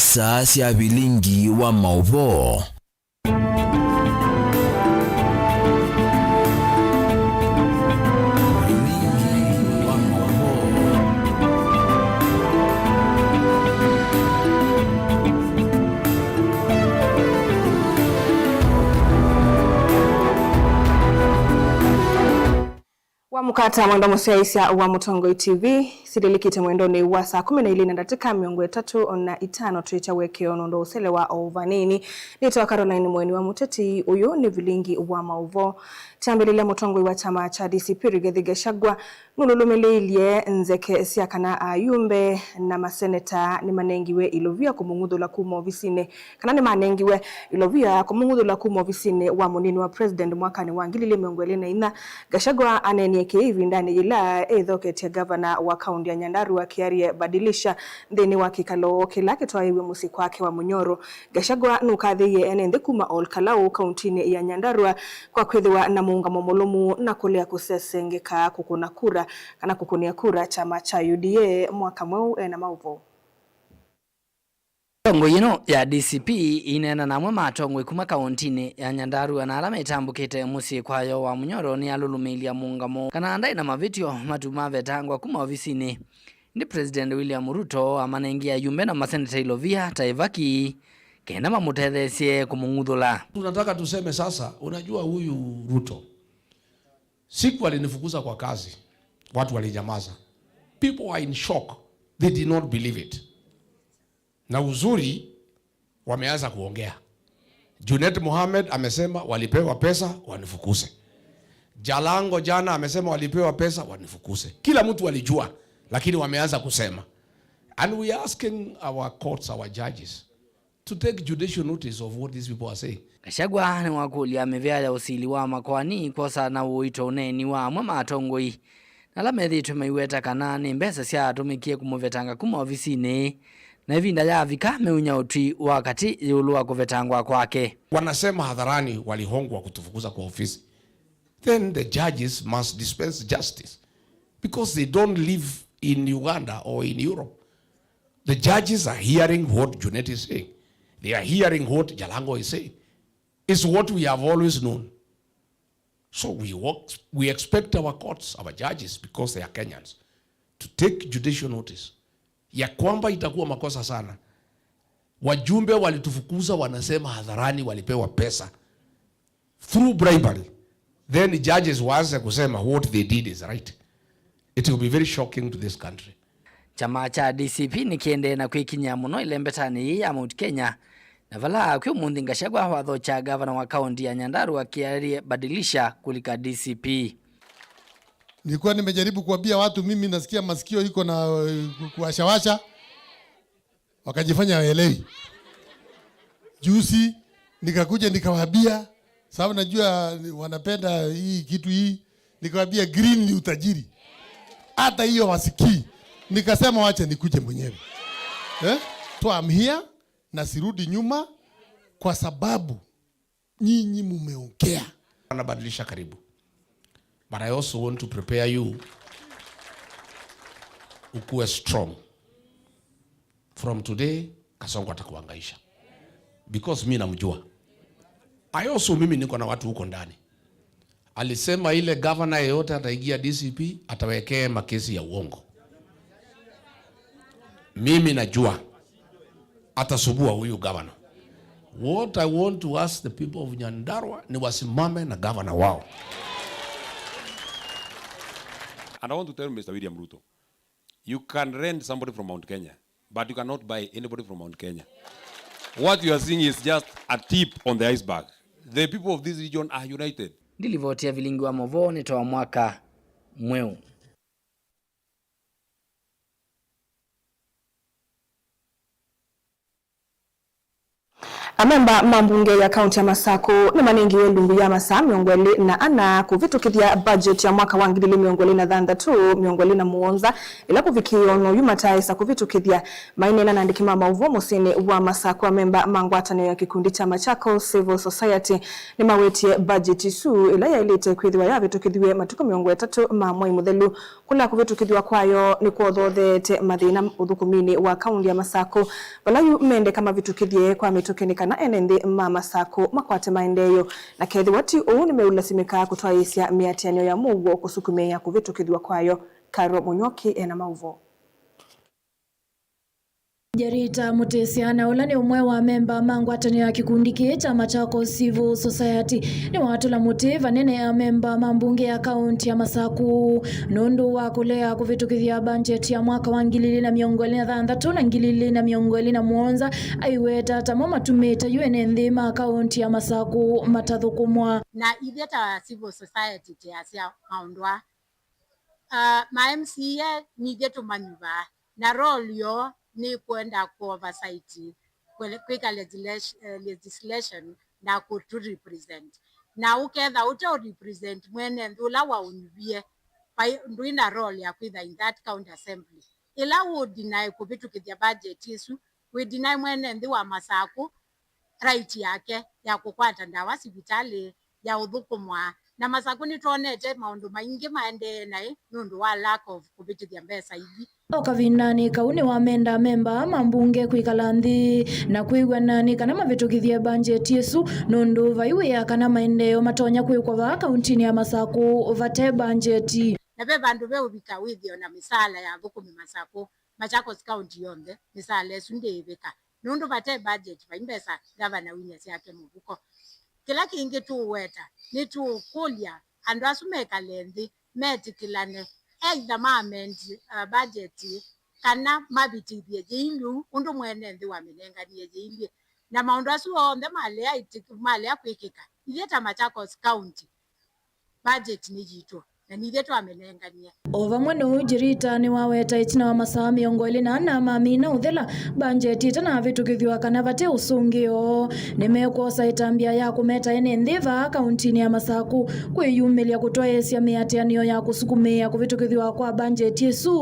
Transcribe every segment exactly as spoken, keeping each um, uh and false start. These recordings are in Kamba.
Saa sya vilingi wa maũvoo. Wamũkata mwendo mũsyaĩĩsya wa Mũtongoi T V, sililikite mwendonĩ wa saa kũmi na ilĩ na ndatĩka mĩongo ĩtatũ na itano twĩte wekeo nũndũ ũselewa o vanini. Nĩtawa Caroline Mweni wa Mũteti, ũyũ nĩ vilingi wa maũvoo. Kyambĩlĩlya mũtongoi wa kyama kya D C P Rigathi Gachagua nũlũlũmĩlĩilye nzeke sya kana ayumbe na maseneta nĩmanengiwe ilovia kũmũng'uthũla kuma ovisinĩ, kana nĩmanengiwe ilovia kũmũng'uthũla kuma ovisinĩ wa mũnini wa president mwakanĩ wa ngili ilĩ mĩongo ĩlĩ na inya. Gachagua aneenie kĩĩ ĩvindanĩ yĩla ethoketye gavana wa kaunti ya Nyandarua Kiarie Badilisha nthĩnĩ wa kĩkalo kĩla kĩtwaĩiw'e mũsyĩ kwake wa Munyoro. Gachagua nũkathĩie ene nthĩ kuma Ol Kalou kauntinĩ ya Nyandarua kwa kwĩthĩwa na mũũngamo mũlũmu na kũlea kũsesengeka kũkũna kura kana kũkũnĩa kura kyama kya U D A mwaka mweũ ena maũvoo. Atongoi ĩno ya D C P ĩineena na amwe ma atongoi kuma kauntinĩ ya Nyandarua na ala metambũkĩte mũsyĩ kwayo wa Munyoro nĩyalũlũmĩĩlya mũũngamo kana ndaĩ na mavĩtyo matu mavetangwa kuma ovisinĩ. Ĩndĩ President William Ruto amanengie ayumbe na maseneta ilovia ta ĩvaki kenda mamũtetheesye kũmũng'uthũla. Tunataka tuseme sasa, unajua huyu Ruto, siku alinifukuza kwa kazi, watu walinyamaza. People were in shock. They did not believe it. Na uzuri, wameanza kuongea. Junet Mohamed amesema walipewa pesa wanifukuze. Jalango jana amesema walipewa pesa wanifukuze. Kila mtu alijua, lakini wameanza kusema. And we are asking our courts, our judges, to take judicial notice of what these people are saying. Gachagua nĩwakũlya mĩvĩa ya ũsili wa makoani kwosa na ũito ũneeni wa amwe ma atongoi na ala methĩĩtwe maiweta kana nĩ mbesa syaatũmĩkie kũmũvetanga kuma ovisinĩ, na ĩvinda yaavika meũnya ũtwi wa katĩ ĩũlũ wa kũvetangwa kwake. Wanasema hadharani walihongwa kutufukuza kwa ofisi. Then the judges must dispense justice because they don't live in Uganda or in Europe. The judges are hearing what Junet is saying. They are hearing what Jalango is saying. It's what we have always known. So we work, we expect our courts, our judges, because they are Kenyans, to take judicial notice ya kwamba itakuwa makosa sana. Wajumbe walitufukuza, wanasema hadharani walipewa pesa through bribery. Then judges waanze kusema what they did is right. It will be very shocking to this country. Kyama kya D C P nĩkĩendee na kwĩkinyĩa mũno ĩlembetanĩ yĩĩ ya Mount Kenya, na vala kwĩ ũmũnthĩ Gachagua wathokya gavana wa kaunti ya Nyandarua Kiarie Badilisha kũlika D C P. Nilikuwa nimejaribu kuambia watu, mimi nasikia masikio iko na, eh, kuwashawasha. Wakajifanya hawaelewi. Juzi nikakuja nikawaambia, sababu najua wanapenda hii kitu hii, nikawaambia green ni utajiri. Hata hiyo wasikii. Nikasema wacha nikuje mwenyewe. Eh? So I'm here na sirudi nyuma kwa sababu nyinyi mumeongea. Anabadilisha karibu. But I also want to prepare you ukuwe strong. From today, Kasongo atakuhangaisha. Because mi namjua. I also, mimi niko na watu huko ndani. Alisema ile gavana yeyote ataingia D C P atawekea makesi ya uongo. Mimi najua atasubua huyu gavana. What I want to ask the people of Nyandarua ni wasimame na gavana wao. And I want to tell Mister William Ruto, you can rent somebody from Mount Kenya, but you cannot buy anybody from Mount Kenya. What you are seeing is just a tip on the iceberg. The people of this region are united. Ndilivoti ya vilingi wa movoo nĩ twa mwaka mweũ. Amemba ma mbunge ya kaunti ya Masaku nĩmanengiwe ilungu ya masaa mĩongo ĩlĩ na ana kũvĩtũkĩthya budget ya mwaka wa ngili ili mĩongo ĩlĩ na thanthatũ, mĩongo ĩlĩ na mũonza, ĩla kũvikĩĩa o na oyu mataaĩsa kũvĩtũkĩthya. Maineena na andĩki ma maũvoo mũsyĩnĩ wa Masaku, amemba ma ngwatanĩo ya kĩkundi kya Machakos Civil Society nĩmawetie budget ĩsu, ĩla yaĩlĩte kwĩthĩwa yavĩtũkĩthiw'e matukũ mĩongo ĩtatũ ma mwei mũthelu. Kũla kũvĩtũkĩthw'a kwayo nĩkwothotheete mathĩna ũthũkũminĩ wa kaunti ya Masaku, vala yu mendeka mavĩtũkĩthye kwa mĩtũkĩ nĩ kana ene nthĩ ma Masaku makwate maendeeo, na kethĩwa ti ũu, nĩmeũlasimĩka kũtwaĩĩsya mĩatĩanĩo ya mũuo kũsukumĩĩa kũvĩtũkĩthw'a kwayo. Karo Mũnyoki ena maũvoo. Jerita Mutisya, na ũla nĩ ũmwe wa amemba ma ngwatanĩo ya kĩkundi kĩĩ kya Machakos Civil Society, nĩwatũla mũtĩ vanene amemba ma mbunge ya kaunti ya Masaku nũndũ wa kũlea kũvĩtũkĩthya mbanjeti ya mwaka wa ngili ili na mĩongo ĩlĩ na thanthatũ na ngili ili na mĩongo ĩlĩ na mũonza, aiweta ta mo matumĩte yu ene nthĩ ma kaunti ya Masaku matathũkũmwa. Na ithyĩ ta civil society tĩasya maũndũ aa. Ah, ma M C A nithyĩ tũmanyuvaa, na role yoo nĩ kwenda ku oversight, kwele-, kwĩka legislation, eh, legislation na kũtũ represent. Na ũketha ũte ũ represent mwene nthĩ ũla waũnyuvie, vai-, ndwĩ na role ya kwĩtha in that county assembly. Ĩla ũ deny kũvĩtũkĩthya budget ĩsu, wĩ deny mwene nthĩ wa Masaku right yake ya kũkwata ndawa sivitalĩ, ya ũthũkũmwa. Na Masaku nĩtwonete maũndũ maingĩ maendee naĩ nũndũ wa lack of kũvĩtĩthya mbesa ithi. O kavindanĩ kau nĩwamenda amemba ma mbunge kwĩkala nthĩ na kwĩw'ana nĩ kana mavĩtũkĩthye mbanjeti ĩsu, nũndũ vai wĩa kana maendeeo matonya kwĩkwa vaa kauntinĩ ya Masaku vate mbanjeti. Na ve vandũ ve ũvika wĩthĩo na mĩsaala ya athũkũmi Masaku, Machakos County yonthe, mĩsaala ĩsu ndĩĩvĩka. Nũndũ vate budget, vai mbesa ngavana winya syake mũvuko. Kĩla kĩngĩ tũũweta, nĩtũũkũlya andũ asu mekale nthĩ, metĩkĩlane, either ma amend, uh, budget kana mavĩtĩthye yĩilyĩ ũndũ mwene nthĩ wamĩnenganie yĩilyĩ. Na maũndũ asu onthe malea ĩtĩk-, malea kwĩkĩka, ithyĩ ta Machakos County, budget nĩ yitũ, na nithyĩ twamĩnenganie. O vamwe na ũu, Jirita nĩwaweta ĩtina wa masaa mĩongo ĩlĩ na ana mamina ũthela mbanjeti ĩtanavĩtũkĩthw'a kana vate ũsũngĩo, nĩmekwosa ĩtambya ya kũmeta ene nthĩ vaa kauntinĩ ya Masaku kwĩyumĩlya kũtwaĩĩsya mĩatĩanĩo ya kũsukumĩĩa kũvĩtũkĩthw'a kwa mbanjeti ĩsu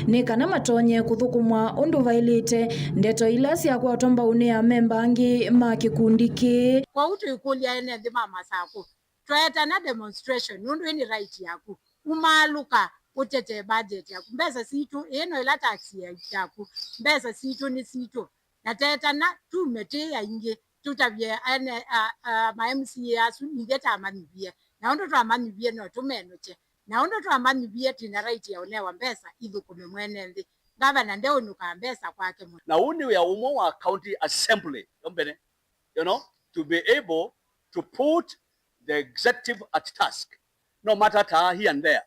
nĩ kana matonye kũthũkũmwa ũndũ vaĩlĩte, ndeto ila syakwatwa mbau nĩ amemba angĩ ma kĩkundi kĩĩ. Kwoou twĩkũlya ene nthĩ ma Masaku, twaetana demonstration, nũndũ ĩĩ nĩ right yaku. Umaalũka ũtetee budget yaku. Mbesa sitũ, ĩĩ no ĩla tax ya-, yaku. Mbesa sitũ nĩ sitũ. Na tetana, tumĩtĩĩa ingĩ, tũtavye ene, a, a, ma M C A asu, nithyĩ tamanyuvie. Na ũndũ twamanyuvie no tũmenũkye. Na ũndũ twamanyuvie twĩna right ya ũnewa mbesa, ithũkũme mwene nthĩ. Ngavana ndeũnũkaa mbesa kwake mũno. Na ũũ nĩ wĩa ũmwe wa county assembly, yo mbene, you know, to be able to put the executive at task, no matter taa here and there.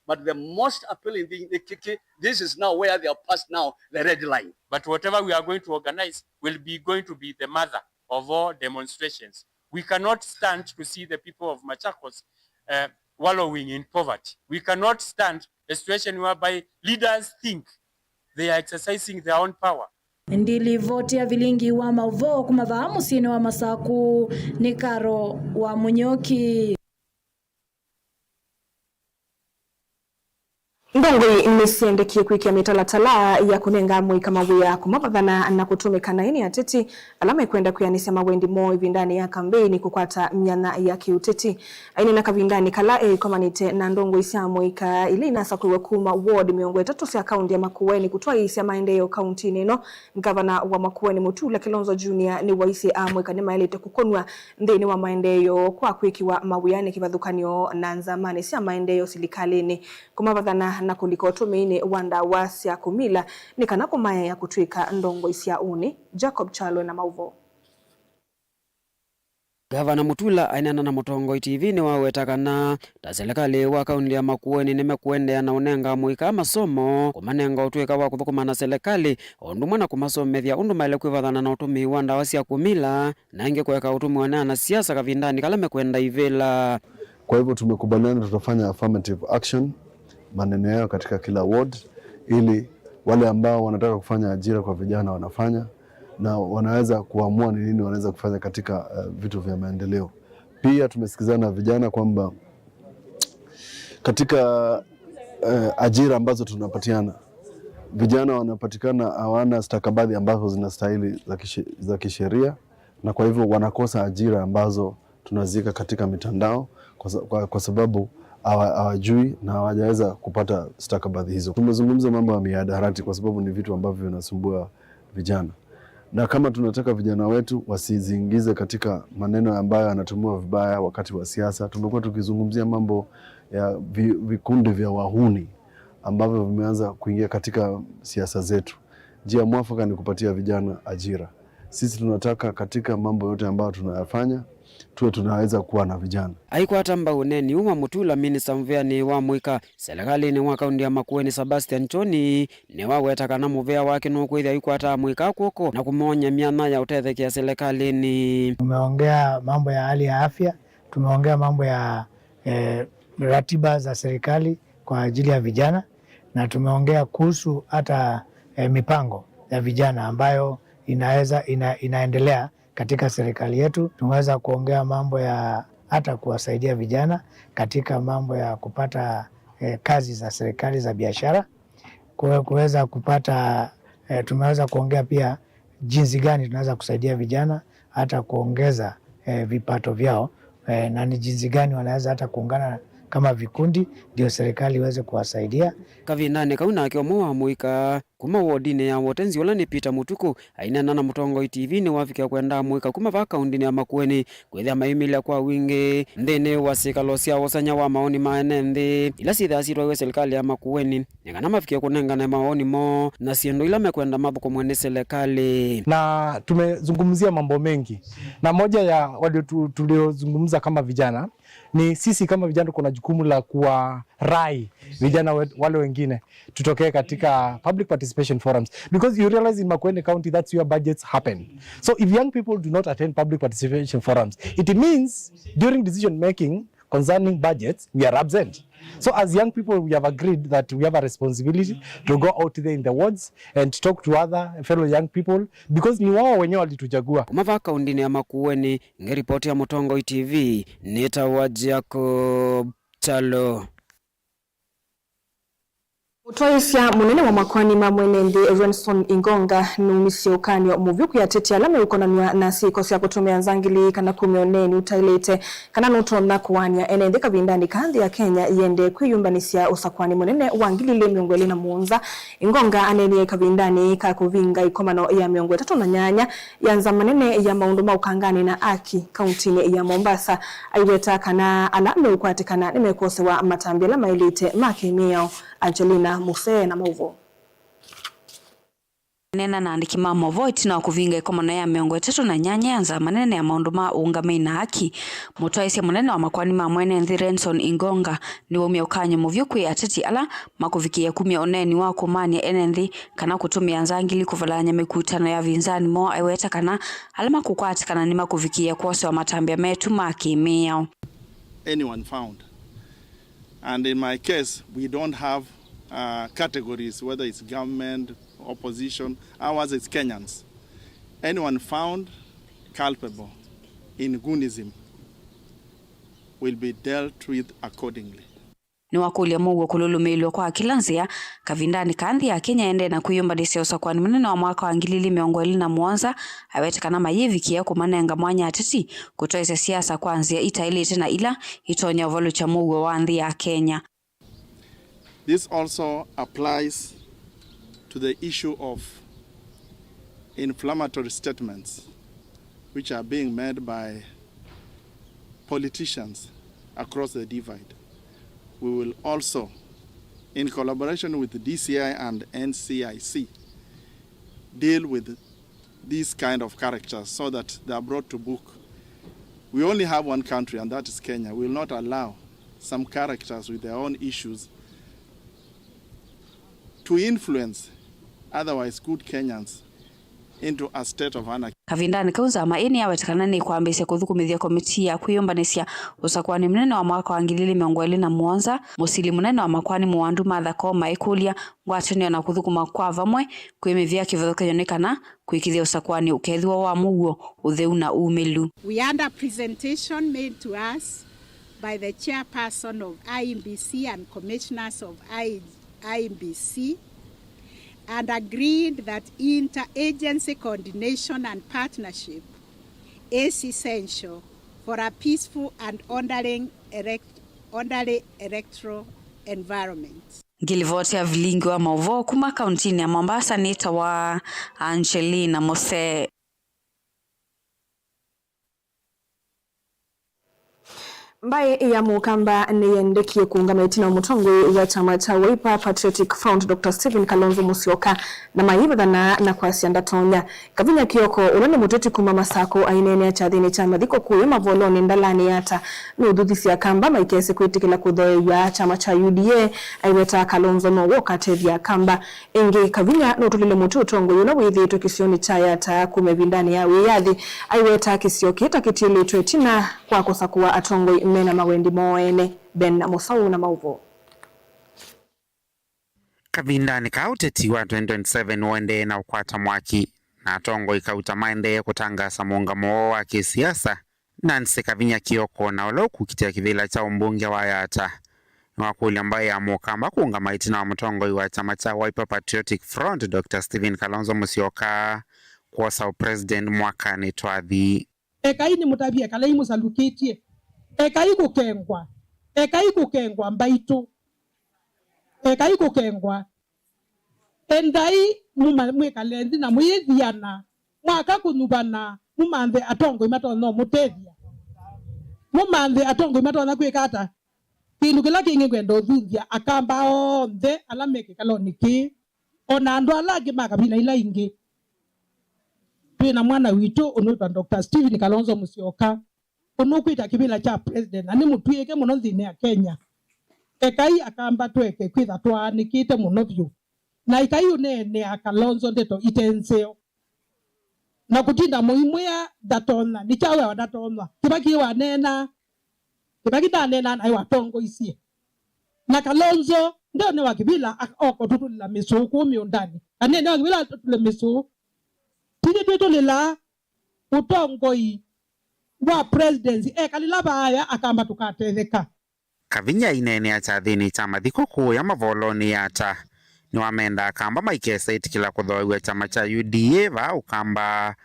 But the most appealing thing, nĩ kĩkĩ, this is now where they have passed now the red line. But whatever we are going to organize will be going to be the mother of all demonstrations. We cannot stand to see the people of Machakos, uh, wallowing in poverty. We cannot stand a situation whereby leaders think they are exercising their own power. Ndilivoti ya vilingi wa maũvoo kuma vaa mũsyĩnĩ wa Masaku nĩ Karo wa Mũnyoki. Ndongoi nĩsyendekie kwĩkĩa mĩtalatala ya kũnenga amũika mawĩa kũmavathana na kũtũmĩka naĩ nĩ ateti ala mekwenda kwĩanĩsya mawendi moo ĩvindanĩ ya kambeini kũkwata myanya ya kĩũteti. Aineena kavindanĩ kala eĩkomanĩte na ndongoi sya amũika ila inasakũiwe kuma ward mĩongo ĩtatũ sya kaunti ya Makueni kũtwaĩĩsya maendeeo kauntinĩ ĩno, ngavana wa Makueni Mutula Kilonzo Junior nĩwaisye amũika nĩmaĩlĩte kũkonw'a nthĩnĩ wa maendeeo kwa kwĩkĩwa mawĩanĩ kĩvathũkany'o na nzamanĩ sya maendeeo silikalĩnĩ, kũmavathana na kũlika ũtũmĩinĩ wa ndawa sya kũmila nĩ kana kũmaea kũtw'ĩka ndongoi sya ũnĩ. Jacob Kyalo na maũvoo. Ngavana Mutula aineena na Mũtongoi T V nĩwaweta kana ta silikalĩ wa kaunti ya Makueni nĩmekũendeea na ũnenga amũika masomo, kũmanenga ũtũĩka wa kũthũkũma na silikalĩ, o ũndũ ũmwe na kũmasomethya ũndũ maĩle kwĩvathana na ũtũmĩi wa ndawa sya kũmila, na ĩngĩ kũeka ũtũmĩwa nĩ anasiasa kavindanĩ kala mekwenda ivĩla. Kwa hivyo tumekubaliana tutafanya affirmative action, maneno yayo katika kila ward, ili wale ambao wanataka kufanya ajira kwa vijana wanafanya, na wanaweza kuamua ni nini wanaweza kufanya katika, eh, vitu vya maendeleo. Pia tumesikizana na vijana kwamba katika, eh, ajira ambazo tunapatiana, vijana wanapatikana hawana stakabadhi ambazo zinastahili za kishe-, za kisheria, na kwa hivyo wanakosa ajira ambazo tunaziweka katika mitandao kwa sa-, kwa, kwa sababu hawa-, hawajui na hawajaweza kupata stakabadhi hizo. Tumezungumza mambo ya mihadarati kwa sababu ni vitu ambavyo vinasumbua vijana. Na kama tunataka vijana wetu wasiziingize katika maneno ambayo yanatumiwa vibaya wakati wa siasa, tumekuwa tukizungumzia mambo ya vi-, vikundi vya wahuni ambavyo vimeanza kuingia katika siasa zetu. Njia mwafaka ni kupatia vijana ajira. Sisi tunataka katika mambo yote ambayo tunayafanya, tuwe tunaweza kuwa na vijana. Aikwata mbau ũneeni ũũ wa Mutula, minista mũvĩanĩ wa mũika selekalĩnĩ wa kaunti ya Makueni, Sebastian Choni, nĩwaweta kana mũvĩa wake nũkwĩthĩa aikwata amũika kw'oko na kũmony'a myanya ya ũtethekea selekalĩnĩ. Tumeongea mambo ya hali ya afya, tumeongea mambo ya, eh, ratiba za serikali kwa ajili ya vijana, na tumeongea kuhusu hata, eh, mipango ya vijana ambayo inaweza, ina-, inaendelea katika serikali yetu. Tumeweza kuongea mambo ya hata kuwasaidia vijana katika mambo ya kupata, eh, kazi za serikali za biashara. Kuwe-, kuweza kupata, eh, tumeweza kuongea pia jinsi gani tunaweza kusaidia vijana hata kuongeza, eh, vipato vyao, eh, na ni jinsi gani wanaweza hata kuungana kama vikundi ndio serikali iweze kuwasaidia. Kavindanĩ kau nake ũmwe wa mũika kuma wodinĩ ya Wotenzi, ũla nĩ Peter Mũtukũ, aineena na Mũtongoi T V nĩwavikie kwenda amũika kuma vaa kaundinĩ ya Makueni kwĩthĩa mayumĩlya kwa wingĩ nthĩnĩ wa syĩkalo sya wosany'a wa maoni ma ene nthĩ ila syĩthĩawa syĩtwaiwe silikalĩ ya Makueni, nĩ kana mavikie kũnengane maoni moo na syĩndũ ila mekwenda mathũkũmwe nĩ silikalĩ. Na tumezungumzia mambo mengi, na moja ya walio tu-, tuliozungumza kama vijana ni sisi kama vijana tuko na jukumu la kuwarai vijana we-, wale wengine tutokee katika public participation forums, because you realize in Makueni County, that's where budgets happen. So if young people do not attend public participation forums, it means during decision making concerning budgets, we are absent. So as young people, we have agreed that we have a responsibility to go out there in the wards and talk to other fellow young people, because ni wao wenyewe walituchagua. Kuma vaa kaundinĩ ya Makueni, ngĩripoti ya Mũtongoi T V, nĩtawa Jacob Chalo. Mũtwaĩĩsya mũnene wa makoani ma mwene nthĩ, Renson Ingonga, nũumisye ũkany'o mũvyũ kwĩ ateti ala meũkonanw'a na syĩko sya kũtũmĩa nzangili kana kumya ũneeni ũtaĩlĩte kana nũtonya kũaany'a ene nthĩ kavindanĩ kaa nthĩ ya Kenya yĩendee kwĩyũmbanĩsya ũsakũanĩ mũnene wa ngili ilĩ mĩongo ĩlĩ na mũonza. Ingonga aneenie kavindanĩ ka kũvinga ĩkomano ya mĩongo ĩtatũ na nyanya ya nzama nene ya maũndũ ma ũkanganĩ na aki kauntinĩ ya Mombasa, aiweta kana ala meũkwatĩkana nĩmekosewa matambya ala maĩlĩte ma kĩmĩao. Angelina Musee na maũvoo. Aneena na andĩki ma maũvoo ĩtina wa kũvinga ĩkomano ya mĩongo ĩtatũ na nyanya ya nzama nene ya maũndũ ma ũũngamĩi na aki, mũtwaĩĩsya mũnene wa makoani ma mwene nthĩ Renson Ingonga nĩwaumya ũkany'o mũvyũ kwĩ ateti ala makũvikĩĩa kumya ũneeni wa kũmany'a ene nthĩ kana kũtũmĩa nzangili kũvalany'a mĩkutano ya avinzani moo, aiweta kana ala makũkwatĩkana nĩmakũvikĩĩa kwosewa matambya metu ma kĩmĩao. Anyone found. And in my case, we don't have, uh, categories, whether it's government, opposition, ours is Kenyans. Anyone found culpable in goonism will be dealt with accordingly. Nĩwakũlya mũuo kũlũlũmĩĩlw'a kwa kĩla nzĩa kavindanĩ kaa nthĩ ya Kenya ĩendee na kwĩyũmbanĩsya ũsakũani mũnene wa mwaka wa ngili ilĩ mĩongo ĩlĩ na mũonza, awete kana mayĩvikĩĩa kũmanenga mwanya ateti kũtwaĩsya siasa kwa nzĩa itaĩlĩte na ila itonya ũvalũkya mũuo wa nthĩ ya Kenya. This also applies to the issue of inflammatory statements which are being made by politicians across the divide. We will also, in collaboration with the D C I and N C I C, deal with these kind of characters so that they are brought to book. We only have one country, and that is Kenya. We will not allow some characters with their own issues to influence otherwise good Kenyans into a state of anarchy. Kavindanĩ kau, nzama ĩĩ nĩyaweta kana nĩkwambĩĩsya kũthũkũmĩthya komitii ya kwĩyũmbanĩsya ũsakũani mũnene wa mwaka wa ngili ilĩ mĩongo ĩlĩ na mũonza, mũsili mũnene wa makoani Mũwandu Martha Koome aikũlya ngwatanĩo na kũthũkũma kwa vamwe kwĩ mĩvĩa kĩvathũkany'o nĩ kana kwĩkĩthya ũsakũani ũkethĩwa wa mũuo, ũtheu na umĩlu. We had a presentation made to us by the chairperson of I E B C and commissioners of I E B C and agreed that interagency coordination and partnership is essential for a peaceful and orderly elect- orderly electoral environment. Ngĩlivoti ya vilingi wa maũvoo kuma kauntinĩ ya Mombasa nĩtawa Angelina Mose. Mbaĩ ya Mũkamba nĩyendekie kũũngama ĩtina wa mũtongoi wa kyama kya Wiper Patriotic Front, Doctor Stephen Kalonzo Musyoka, na maivathana na kwasya ndatonya. Kavinya Kioko, ũla nĩ mũteti kuma Masakũ, aineenea kyathĩnĩ kya mathiko kũya Mavolonĩ Ndalani Yatta, nũũthuthisye Akamba maikese kwĩtĩkĩla kũthooew'a kyama kya U D A, aiweta Kalonzo now'o ũkatethya Akamba. Ĩngĩ, Kavinya nũtũlile mũtĩ ũtongoi ũla wĩthĩĩtwe kĩsionĩ kya Yatta kuma ĩvindanĩ ya wĩyathi, aiweta kĩsio kĩĩ ta kĩtiĩlĩtwe ĩtina kwa kũsakũa atongoi mena mawendi moo ene. Ben Mũsaũ na maũvoo. Kavindanĩ kaa, ũteti wa twenty twenty-seven ũendee na ũkwata mwaki, na atongoi kauta maendee kũtangaasa mũũngamo woo wa kĩsiasa. Nancy Kavinya Kioko, na ũla ũkukitĩa kĩvĩla kya ũmbunge wa Yatta, nĩwakũlya mbaĩ ya Mũkamba kũũngama ĩtina wa mũtongoi wa kyama kya Wiper Patriotic Front, Doctor Stephen Kalonzo Musyoka, kwosa ũpresident mwakanĩ twathi. Ekai nĩmũtavye, ekalai mũsalukĩtye. Ekai kũkengwa. Ekai kũkengwa mbaitũ. Ekai kũkengwa. Endai mũma- mwĩkale nthĩ na mũyĩthiana. Mwaka kũnyuvana, mũmanthe atongoi matonya ũmũtethya. Mũmanthe atongoi matonya kwĩka ata? Kĩndũ kĩla kĩngĩ ngwenda ũthunzya, Akamba onthe ala me kĩkalonĩ kĩĩ, o na andũ ala angĩ ma kavila ila ingĩ, twĩ na mwana witũ ũnũĩtwa Doctor Stephen Kalonzo Musyoka, ũnũkwĩta kĩvĩla kya president, na nĩ mũtw'ĩĩke mũno nthĩnĩ ya Kenya. Ekai Akamba tũeke kwĩtha twaanĩkĩte mũno vyũ, na ekai ũneenea Kalonzo ndeto ite nzeo. Na kũtinda mũimwĩa ndatonya, nĩ kyaũ wĩawa ndatonya? Kĩvaki waneenaa, Kĩvaki ndaneenaa naĩ watongoisye. Na Kalonzo ndeũnewa kĩvĩla ak- oka ũtũtũlĩla mĩsũũ kũũ mĩũndanĩ. Aneenewa kĩvĩla atũtũle mĩsũũ. Tithyĩ twĩtũlĩlaa ũtongoi wa presidency, ekalĩla vaaya Akamba tũkatetheka. Kavinya aineenea kyathĩnĩ kya mathiko kũũya Mavolonĩ Yatta, nĩwamenda Akamba maikesa ĩtĩkĩla kũthooew'a kyama kya U D A vaa Ũkamba,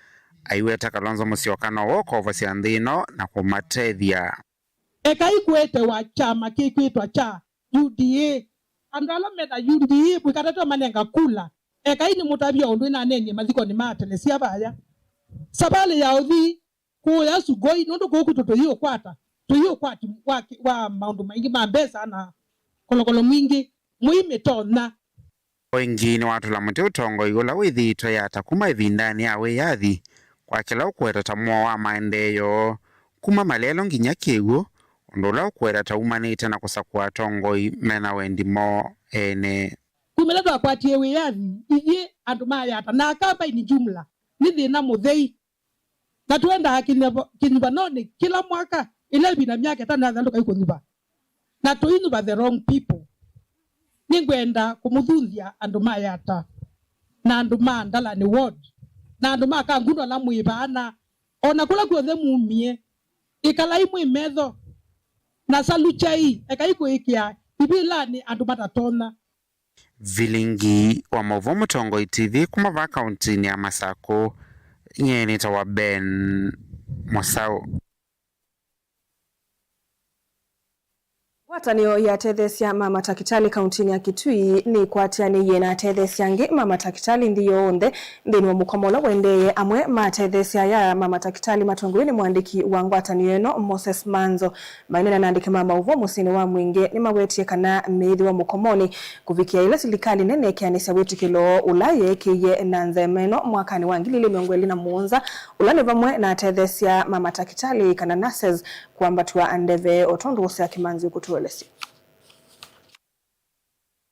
aiweta Kalonzo Musyoka now'o ũkovosya nthĩ ĩno na kũmatethya. Ekai kũetewa kyama kĩkwĩtwa kya U D A. Andũ ala me na U D A, mũikatatwe manenga kula. Ekai nĩmũtavya ũndũ ĩnaneenie mathikonĩ ma atelesia vaya. Savalĩ ya ũthi kũũya Sugoi, nũndũ kũu kwitũ tũiũkwata, tũiũkwati wa, wa maũndũ maingĩ ma mbesa na kolokolo mwingĩ, mũimĩtonya. O ĩngĩ nĩwatũla mũtĩ ũtongoi ũla wĩthĩĩtwe Yatta kuma ĩvindanĩ ya wĩyathi, kwa kĩla ũkũweta ta mũo wa maendeeo, kuma malelũ nginya kĩw'ũ, ũndũ ũla ũkũweta ta umanĩte na kũsakũa atongoi me na wendi moo ene. Kuma ĩla twakwatie wĩyathi, ithyĩ andũ ma Yatta na Akamba in jumla, nĩ thĩna mũthei. Na twendaa kĩnyuva- kĩnyuvanonĩ kĩla mwaka, ĩla ĩvinda myaka ĩtano yathalũka ĩkũnyuva. Na tũinyuva the wrong people. Nĩngwenda kũmũthunzya andũ ma Yatta, na andũ ma Ndalani Ward, na andũ ma Kangundo ala mwĩ vaa, na o na kũla kw'onthe mumie, ĩkalai mwĩ metho, na salukyai, ekai kũĩkĩa ivĩlanĩ andũ matatonya. Vilingi wa maũvoo Mũtongoi T V kuma vaa kauntinĩ ya Masakũ, nyie nĩtawa Ben Mũsaũ. Ngwatanĩo ya atetheesya ma matakĩtalĩ kauntinĩ ya Kitui nĩkwatĩanĩie na atetheesya angĩ ma matakĩtalĩ nthĩ yonthe nthĩnĩ wa mũkomo ũla ũendee. Amwe ma atetheesya aya ma matakĩtalĩ matongoew'e nĩ mũandĩki wa ngwatanĩo ĩno, Moses Manzo, maineena na andĩki ma maũvoo mũsyĩnĩ wa Mwingĩ nĩmawetie kana meĩthĩwa mũkomonĩ kũvikĩa ĩla silikalĩ nene ĩkeanĩsya wĩtĩkĩlo ũla yeekĩie na nzema ĩno mwakanĩ wa ngili ilĩ mĩongo ĩlĩ na mũonza, ũla nĩ vamwe na atetheesya ma matakĩtalĩ kana nurses kwambatw'a ndeve, o tondũ Hosea Kĩmanzi ũkũtũelesya.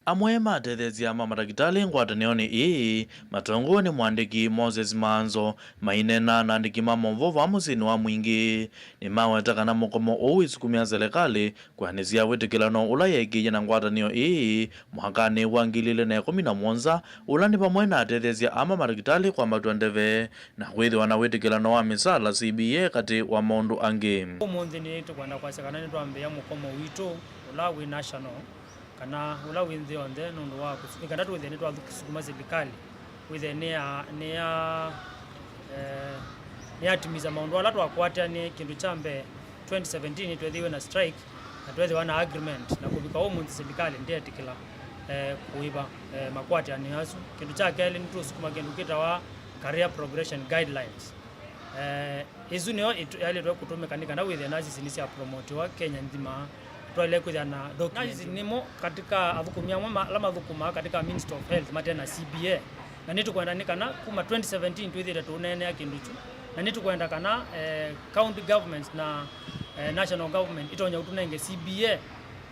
Amwe ma atetheesya ma matakĩtalĩ ngwatanĩonĩ ĩĩ, matongoew'e nĩ mũandĩki Moses Maanzo, maineena na andĩki ma maũvoo vaa mũsyĩnĩ wa Mwingĩ, nĩmaweta kana mũkomo ũũ wĩsukumĩa selekalĩ kwĩanĩsya wĩtĩkĩlano ũla yeekĩie na ngwatanĩo ĩĩ mwakanĩ wa ngili ilĩ na ĩkũmi na mũonza, ũla nĩ vamwe na atetheesya aa ma matakĩtalĩ kwambatw'a ndeve na kwĩthĩwa na wĩtĩkĩlano wa mĩsaala, C B A, katĩ wa maũndũ angĩ. Ũmũnthĩ nĩtũkwenda kwasya kana nĩtwambĩĩa mũkomo witũ ũla wĩ national, kana ũla wĩ nthĩ yonthe, nũndũ wa kũsu-, nĩ kana twĩthĩe nĩtwasukuma silikalĩ wĩthĩe nĩya, nĩya, eh, nĩyatimisa maũndũ ala twakwatanĩe. Kĩndũ kya mbee, twenty seventeen nĩtweethĩiwe na strike, na tweethĩwa na agreement, na kũvika ũmũnthĩ silikalĩ ndĩetĩkĩla, eh, kũĩva, eh, makwatĩanĩo asu. Kĩndũ kya kelĩ, nĩtũsukuma kĩndũ kĩtawa career progression guidelines. Eh, ĩsu nĩyo ĩtu-, yaĩlĩtwe kũtũmĩka nĩ kana wĩthĩe nurses nĩsyapromotiwa Kenya nthima. Twaĩle kwĩthĩa na documents. Nurses nĩmo katika athũkũmi amwe ma-, ala mathũkũmaa katika Ministry of Health mate na C B A. Na nĩtũkwenda nĩ kana kuma twenty seventeen twĩthĩĩte tũũneenea kĩndũ kyu. Na nĩtũkwenda kana, eh, county governments na, eh, national government itonya ũtũnenge C B A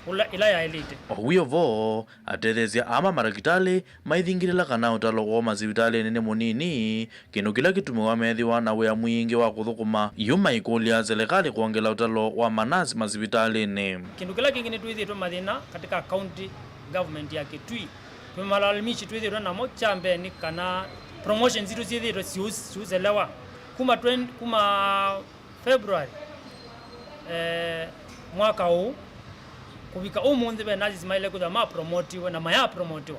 ũla, ĩla yaĩlĩte. O wĩ o vo, atetheesya aa ma matakĩtalĩ maithingĩlĩla kana ũtalo wa masivitalĩnĩ nĩ mũnini, kĩndũ kĩla kĩtumĩwa methĩwa na wĩa mwingĩ wa kũthũkũma. Yu maikũlya selekalĩ kwongela ũtalo wa manasi masivitalĩnĩ. Kĩndũ kĩla kĩngĩ, nĩtwĩthĩĩtwe mathĩna katika county government ya Kitui. Twĩ malalamishi twĩthĩĩtwe namo. Kya mbee nĩ kana promotions sitũ syĩthĩĩtwe siũ-, siũselewa. Kuma twenty, kuma February, eh, mwaka ũũ, kũvika ũmũnthĩ, ve nurses maĩle kwĩthĩwa mapromotiwe na mayapromotiwa.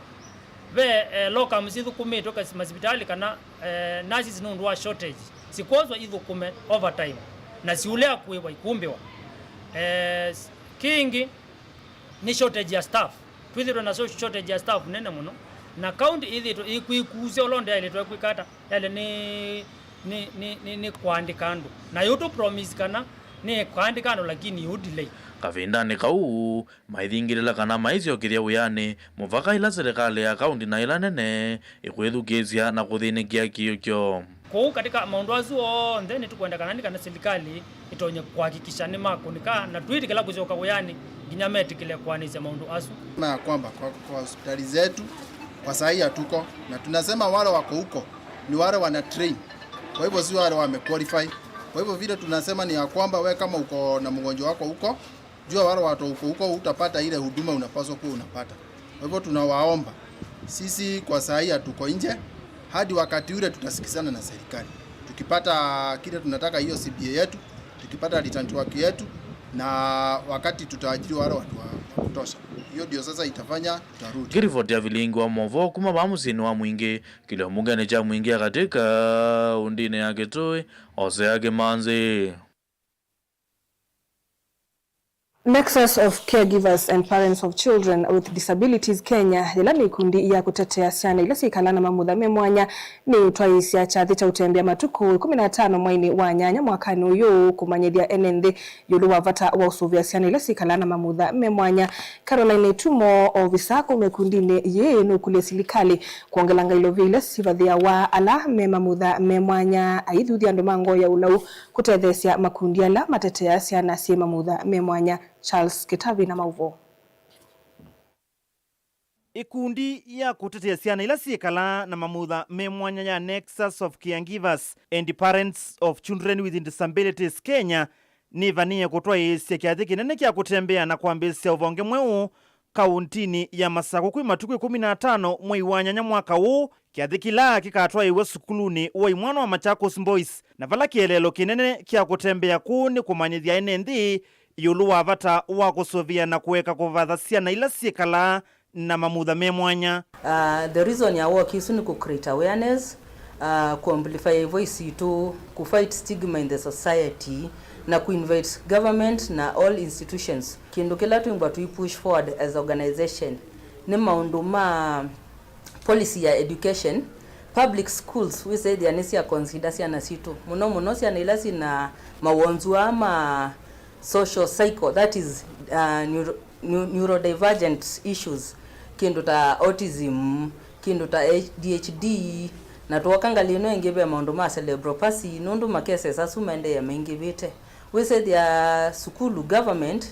Ve, eh, locum sithũkũmĩtwe kasi-, masivitalĩ kana, eh, nurses nũndũ wa shortage, sikwoswa ithũkũme overtime, na siũlea kũĩva ikũmbĩwa. Eh, s-, kĩngĩ, nĩ shortage ya staff. Twĩthĩtwe na so-, shortage ya staff nene mũno, na county ĩthĩtwe ĩkwĩkusya ũla ũndũ yaĩlĩtwe kwĩka ata, yaĩle nĩ, nĩ, nĩ, nĩ, nĩ kũandĩka andũ. Na yũtũ promise kana nĩ kũandĩka andũ, lakini yũ delay. Kavindanĩ kau, maithingĩlĩla kana maisyokethya wĩanĩ mũvaka ĩla silikalĩ ya kaunti na ĩla nene ĩkwĩthukĩĩsya na kũthĩnĩkĩa kĩũkyo. Kwoou katika maũndũ asu onthe, nĩtũkwenda kana nĩ kana silikalĩ ĩtonye kũhakikisha nĩmakũnĩka na twĩtĩkĩla kũsyoka wĩanĩ nginya metĩkĩle kũanĩsya maũndũ asu. Na ya kwamba kwa, kwa hospitali zetu kwa saa hii hatuko, na tunasema wale wako huko ni wale wana train, kwa hivyo si wale wamequalify. Kwa hivyo vile tunasema ni ya kwamba we kama uko na mgonjwa wako huko, jua wale watu huko huko utapata ile huduma unapaswa kuwa unapata. Kwa hivyo tunawaomba, sisi kwa saa hii hatuko nje, hadi wakati ule tutasikizana na serikali. Tukipata kile tunataka, hiyo C B A yetu, tukipata return work yetu, na wakati tutaajiri wale watu wa, wa kutosha. Hiyo ndio sasa itafanya tutarudi. Ngĩrivoti ya vilingi wa maũvoo kuma vaa mũsyĩnĩ wa Mwingĩ, kĩlio mbungenĩ kya Mwingĩ ya katĩ kaũntĩnĩ ya Kitui, Hosea Kĩmanzi. Nexus of Caregivers and Parents of Children with Disabilities Kenya, yĩla nĩ ikundi ya kũtetea syana ila syĩkalaa na mamutha me mwanya, nĩũtwaĩĩsya kyathĩ kya ũtembea matukũ ĩkũmi na atano mweinĩ wa nyanya mwakanĩ ũyũ kũmanyĩthya ene nthĩ ĩũlũ wa vata wa ũsũvĩa syana ila syĩkalaa na mamutha me mwanya. Caroline Itumo, ovisa kuma ĩkundinĩ yĩĩ, nũkũlya silikalĩ kwongelanga ilovia ila sivathĩawa ala me mamutha me mwanya, aithuthya andũ ma ngoo ya ũlau kũtetheesya makundi ala mateteaa syana syĩ mamutha me mwanya. Charles Kĩtavi na maũvoo. Ĩkundi ya kũtetea syana ila syĩkalaa na mamutha me mwanya ya Nexus of Caregivers and Parents of Children with Disabilities Kenya nĩvanĩĩe kũtwaĩĩsya kyathĩ kĩnene kya kũtembea na kwambĩĩsya ũvonge mweũ kaũntinĩ ya Masakũ kwĩ matukũ ĩkũmi na atano mwei wa nyanya mwaka ũũ, kyathĩ kĩla kĩkatwaĩĩw'a sukulunĩ wa imwana wa Machakos Boys, na vala kĩeleelo kĩnene kya kũtembea kũũ nĩ kũmanyĩthya ene nthĩ ĩũlũ wa vata wa kũsũvĩa na kũeka kũvatha syana ila syĩkalaa na mamutha me mwanya. Uh, the reason ya walk ĩsu nĩ kũ create awareness, uh, kũ amplify voice itũ, kũ fight stigma in the society, na kũ invite government na all institutions. Kĩndũ kĩla twĩmbwa tũi push forward as organization nĩ maũndũ ma policy ya education. Public schools wĩsethĩa nĩsya consider syana sitũ, mũno mũno syana ila syĩna mawonzu aa ma social psycho, that is, uh, neuro-, neu-, neurodivergent issues, kĩndũ ta autism, kĩndũ ta A D H D, na twoka ngalĩ ĩno ĩngĩ ve maũndũ ma cerebral palsy, nũndũ ma cases asu maendeea maingĩvĩte. Wĩsethĩa sukulu, government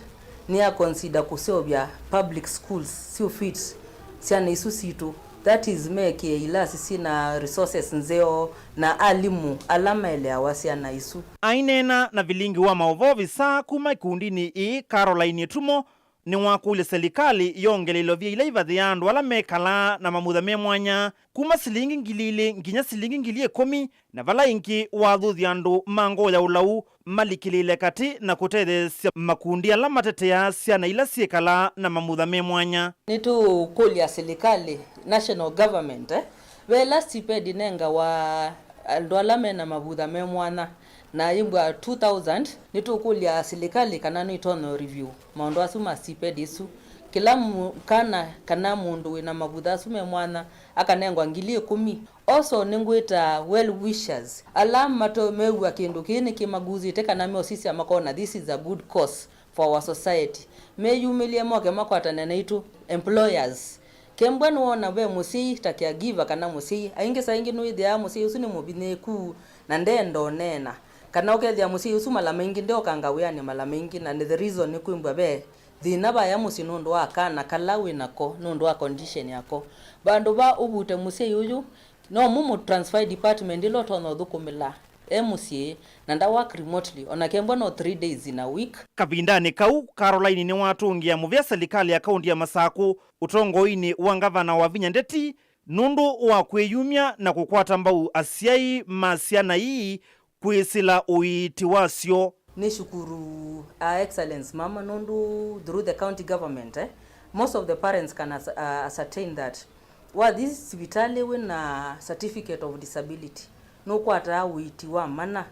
nĩya consider kũseũvya public schools syũ fit syana isu sitũ, that is, mekĩe ilasi syĩna resources nzeo na alimũ ala maeleawa syana isu. Aineena na vilingi wa maũvoo visa kuma ikundinĩ ii, Caroline Ĩtumo, nĩwakũlya silikalĩ yongele ilovia ila ivathĩaa andũ ala mekalaa na mamutha me mwanya kuma silingi ngili ilĩ nginya silingi ngili ĩkũmi, na vala ĩngĩ wathuthya andũ ma ngoo ya ũlau malikĩlĩĩle katĩ na kũtetheesya makundi ala mateteaa syana ila syĩkalaa na mamutha me mwanya. Nĩtũkũlya silikalĩ, national government, eh, ve ĩla stipend ĩnengawa andũ ala mena mavutha me mwanya, na yĩmbwa two thousand, nĩtũkũlya silikalĩ kana no ĩtonya review maũndũ asu ma stipend ĩsu. Kĩla mu-, kana, kana mũndũ wĩna mavutha asu me mwanya akanengwa ngili ĩkũmi. Also, nĩngwĩta well wishers, ala mato-, mew'a kĩndũ kĩĩ nĩkĩmagusĩte kana meũsisya makona this is a good cause for our society, meyumĩlye moke makwatane naitũ, employers. Kembwa nĩwona ve mũsyai ta caregiver kana mũsyai, aingĩ saa ingĩ nĩwĩthĩaa mũsyai ũsu nĩ mũvinyĩĩku na ndenda ũneena, kana ũkethĩa mũsyai ũsu mala maingĩ ndeokanga wĩanĩ mala maingĩ, na nĩ the reason nĩkwĩmbwa ve thĩna vaya mũsyĩ nũndũ wa kana kala wĩ nako, nũndũ wa condition yako. Vandũ va ũvute mũsyai ũyũ, no mũmũ transfer department ĩla ũtonya ũthũkũmĩla e mũsyĩ, na nda work remotely, ona kembwa no three days in a week. Kavindanĩ kau, Caroline nĩwatũngĩa mũvea silikalĩ ya kaunti ya Masakũ, ũtongoinĩ wa ngavana Wavinya Ndeti, nũndũ wa kwĩyumya na kũkwata mbau asyai ma syana ii kwĩsĩla ũiiti wasyo. Nĩ shukuru Her Excellence Mama nũndũ through the county government, eh, most of the parents can as-, uh, ascertain that wathi sivitalĩ wĩna certificate of disability, nũkwataa ũiiti wa mana.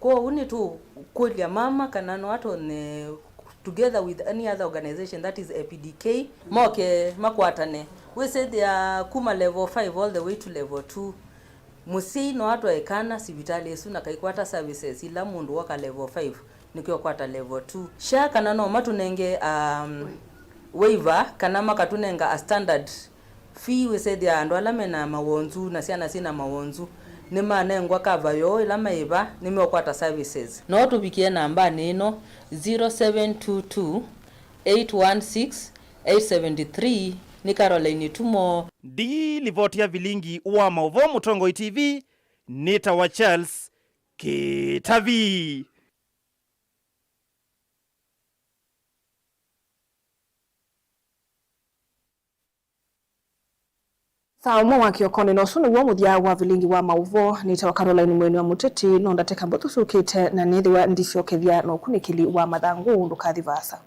Kwoou nĩtũkũlya mama kana no atonye, together with any other organization that is A P D K, moke makwatane. Wĩsĩthĩa kuma level five all the way to level two, mũsyai no atwae kana sivitalĩ ĩsu na kaikwata services ila mũndũ woka level five nĩkĩo kwata level two. SHA kana no matũnenge, um, waiver kana makatũnenga a standard fee, wĩsethĩa andũ ala mena mawonzu na syana syĩna mawonzu nĩmanengwa kava yoo ĩla maĩva nĩmeũkwata services. No tũvikĩe nambanĩ ĩno, zero seven two two, eight one six, eight seven three. Nĩ Caroline Ĩtumo. Ndi livoti ya vilingi wa maũvoo Mũtongoi T V, nĩtawa Charles Kĩtavi. Saa ũmwe wa kĩokonĩ, na ũsu nĩw'o mũthya wa vilingi wa maũvoo. Nĩtawa Caroline Mwene wa Mũteti, no ndateka mbũthu syũkĩte, na nĩthĩwa ndisyokethya na ũkunĩkĩli wa mathangũ. Ndũkathi vaasa.